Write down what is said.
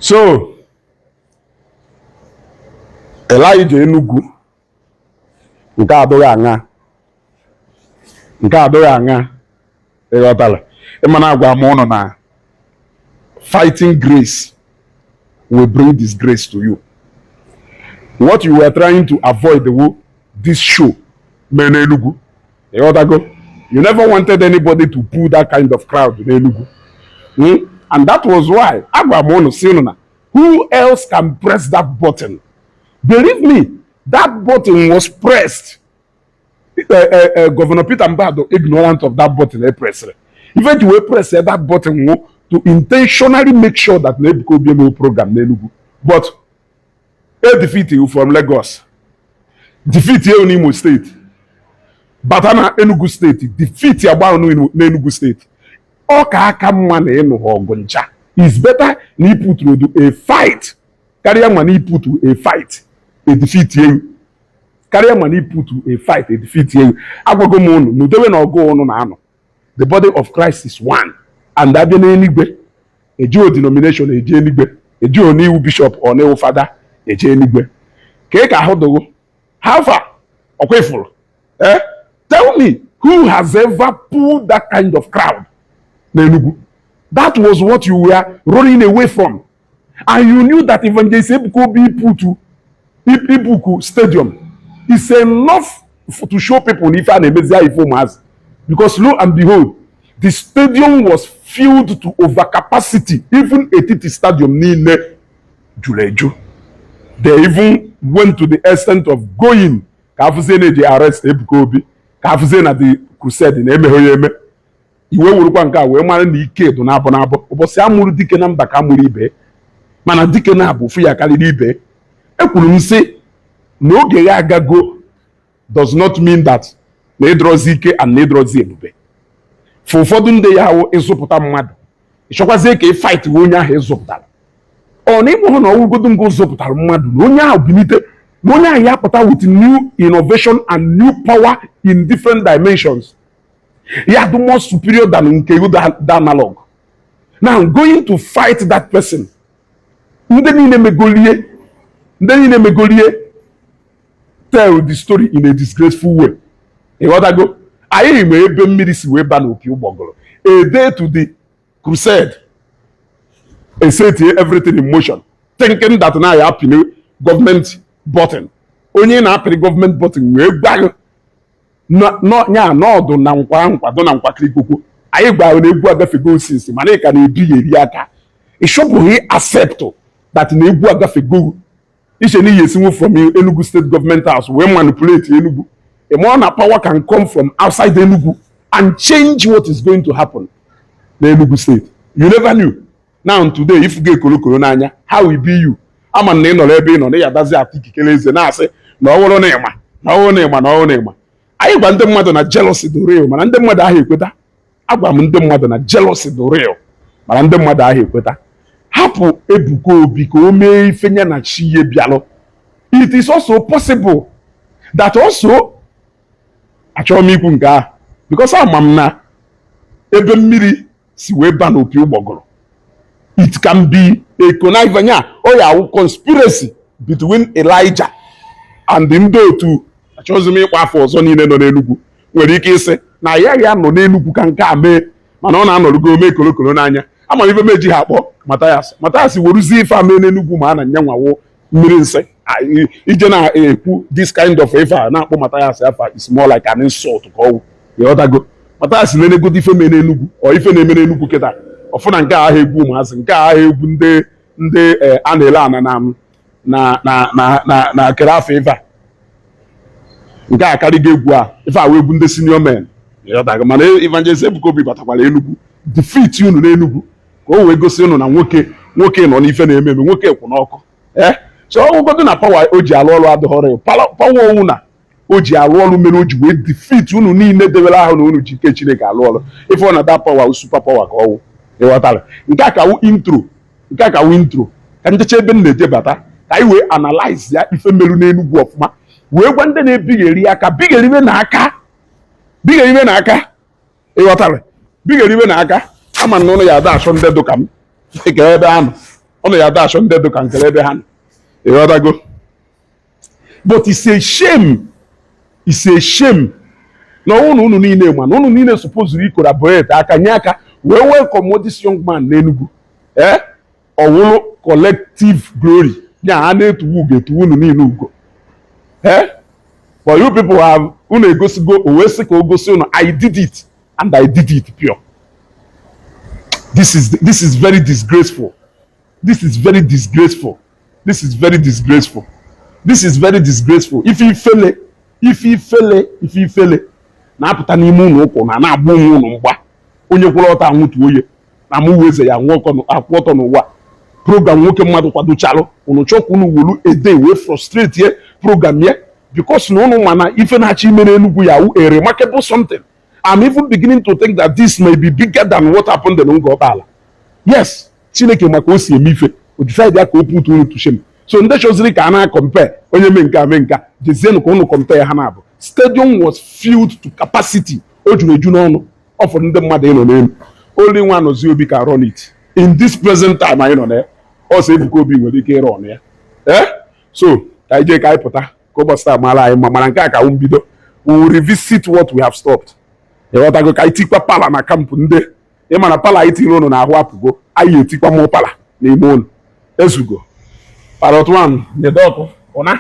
So Elijah Enugu nke adụghị aṅa, nke adụghị aṅa. Ịghọtara? Ịmana agwa m ụnụ na fighting grace will bring disgrace to you. What you were trying to avoid wo this show mee n'Enugu. Ịghọtago? You never wanted anybody to pull that kind of crowd n'Enugu. And that was why agwa m ụnụ si ụnụ na who else can press that button? Believe me, that button was pressed. Governor Peter Mbado ignorant of that button e pressed. Even ji wee press that button wo to intentionally make sure that na Ebuka Obi emewo program n'Enugu, but e defeat you from Lagos, defeat you n'Imo State, bata na Enugu State, defeat agba n'Enugu State. Ọ ka aka mma na ịnụ ha ọgụ ncha. Is better na iputuru a fight karịa ma na iputu a fight a defeat you, karịa ma na iputu a fight a defeat you. Agwago m unu na udewe na ọgụ unu na-anọ. The body of Christ is one, and abịa n'eluigwe, ejighị denomination eje eluigwe, ejighị n'iwu bishop ọ n'iwu fada eje eluigwe. Ka ị ka ahụ dogo, how far ọkwa ifuru? Eh, tell me who has ever pulled that kind of crowd n'Enugu? That was what you were running away from, and you knew that Evangelist Ebuka Obi putu ibuku stadium is enough to show people na ife a na-emezi ife ụmụazị, because lo and behold, the stadium was filled to overcapacity. Even etiti stadium niile juru eju. They even went to the extent of going ka afụzie na-eji arrest Ebuka Obi, ka afụzie na the crusade na-emeghe ya eme. Iwe werukwa nke a wee mara na ike dị na-abụ na-abụ ụbọchị amụrụ dike na mba ka amụrụ ibe, mana dike na-abụ ofu ya karịrị ibe. Ekwuru m sị na oge ya agago does not mean that na ịdọrọzi ike and na ịdọrọzi ebube. For ụfọdụ ndị ya ahụ ịzụpụta mmadụ, ịchọkwazie ka ị fight onye ahụ ịzụpụtara. Ọ na ịmụ hụ na ọwụgodo ngo zụpụtara mmadụ na onye ahụ bilite, na onye ahụ ya pụta with new innovation and new power in different dimensions, ya dị more superior than nke the analog. Now going to fight that person, ndị niile megolie, ndị niile megolie tell the story in a disgraceful way. Ịghọtago? Anyị ma ebe mmiri si wee ba n'opi ụgbọgụrụ. A day to the crusade, esetie everything in motion, thinking that na ya apịrị gọọmenti button. Onye na-apịrị gọọmenti button wee gwa gị nya n'ọdụ na nkwa nkwado na nkwakịrịkwokwo. Anyị gwara na egwu agafego osisi, mana ị ka na-ebigheri aka. Ị chọpụghị accept that na egwu agafego. Iche na iyi esinwu from Enugu State Government House wee manipulate Enugu. Ị mụọ na power can come from outside Enugu and change what is going to happen na Enugu State. You never knew. Now today, if ga ekolokolo n'anya, how will be you? Ama na ị nọrọ ebe ị nọ na ya adazi atụ ikikere eze na-asị na ọ bụrụ na ịma na ọ bụrụ na ịma na ọ bụrụ na ịma. Anyị gwa ndị mmadụ na jealousy dị real, mana ndị mmadụ ahụ ekweta. Agwa m ndị mmadụ na jealousy dị real, mana ndị mmadụ ahụ ekweta. Hapụ Ebuka Obi ka o mee ife ya na chi ihe bịalụ. It is also possible that also achọrọ m ikwu nke ahụ, because ama m na ebe mmiri si wee ba n'opi ụgbọgụrụ, it can be a connivance ya ọ ya awụ conspiracy between Elijah and ndị otu. Achọghịzi m ịkpọ afọ ọzọ niile nọ n'Enugu. Nwere ike ịsị na ya ya nọ n'Enugu ka nke a mee, mana ọ na-anọrugo mee kolokolo n'anya. Ama m ife meji ha akpọ Mathias. Mathias weruzie ife a mee n'Enugu, ma a na nyanwawo mmiri nsị ije na-ekwu this kind of ife a na-akpọ Mathias afa is more like an insult ka ọwụ. Ịghọtago? Mathias na-enegodo ife mee n'Enugu, ọ ife na-eme n'Enugu kịta ọfụna. Nke a ahụ egwu ụmụazị, nke a ahụ egwu ndị a na-ele ana na na na na na na kere afọ. Ife a nke a karịgo egwu a, ife a wee egwu ndị senior men. Ịghọtago? Mana Evangelist Ebuka Obi batakwara Enugu, defeat unu n'Enugu, ka o wee gosi unu na nwoke nwoke nọ n'ife na-eme eme, nwoke kwụ n'ọkụ. Ee, so ọgwụgodo na power o ji alụ ọrụ adịghọrọ power owu na o ji alụ ọrụ mere o ji wee defeat unu niile debere ahụ na unu ji ike Chineke alụ ọrụ. Ife ọ na that power, super power ka ọwụ. Ịghọtara? Nke a ka wụ intro, nke a ka wụ intro, ka njecha ebe m na-eje bata, ka anyị wee analyze ya ife merụ n'Enugu ọfụma, wee gwa ndị na-ebigheri aka, bigheribe na aka, bigheribe na aka. Ịghọtara? Bigheribe na aka. Ama na ụnụ ya ada achọ ndị dụka m ka ebe anọ. Ụnụ ya ada achọ ndị dị ka nkele ebe ha nọ. Ịghọtago? But it's a shame, it's a shame na ọnwụ na unu niile ma na unu niile supposed collaborate, aka nye aka, wee welcome this young man n'Enugu. Eh, ọwụlụ collective glory ya a na-etuwu ugo, etuwu unu niile ugo. Eh, but you people have, unu egosigo o wee sị ka o gosi unu, "I did it and I did it pure." This is very disgraceful. This is very disgraceful. This is very disgraceful. This is very disgraceful. Ife ifele, ife ifele, ife ifele na-apụta n'ime ụlọ ụkwụ na na-agba onwe ụlọ mgba. Onye kwụrụ ọtọ anwụtuo onye na mụ eze ya nwụ akwụ ọtọ n'ụwa. Program nwoke mmadụ kwadochalụ, unu chọkwa unu wolu ede wee frustrate ye program ye, because na unu ma na ife na-achọ ime n'Enugu ya wụ a remarkable something. I'm even beginning to think that this may be bigger than what happened in Ngọkpala. Yes, Chineke maka o si eme ife, o decide ya ka o put unu to shame. So ndị chọziri ka a na-compare onye mee nke a mee nke a, jezienụ ka unu compare ha na-abụ. Stadium was filled to capacity, o juru eju n'ọnụ, ọ fọrọ ndị mmadụ ịnọ n'elu. Only nwa Anozie Obi ka run it in this present time anyị nọ na ya. Ọsọ Ebuka Obi nwere ike ịrụ ọnụ ya. Eh, so ka anyị jee, ka anyị pụta, ka ụbọchị taa mara anyị mma. Mana nke a ka mbido. We will revisit what we have stopped. Ịghọtago? Ka anyị tikwa pala na camp ndị ịma na pala anyị tiri ụnụ n'ahụ apụgo. Anyị etikwa mụọ pala n'ime ụnụ. Ezugo. Parrot one nyedo ọkụ ụna.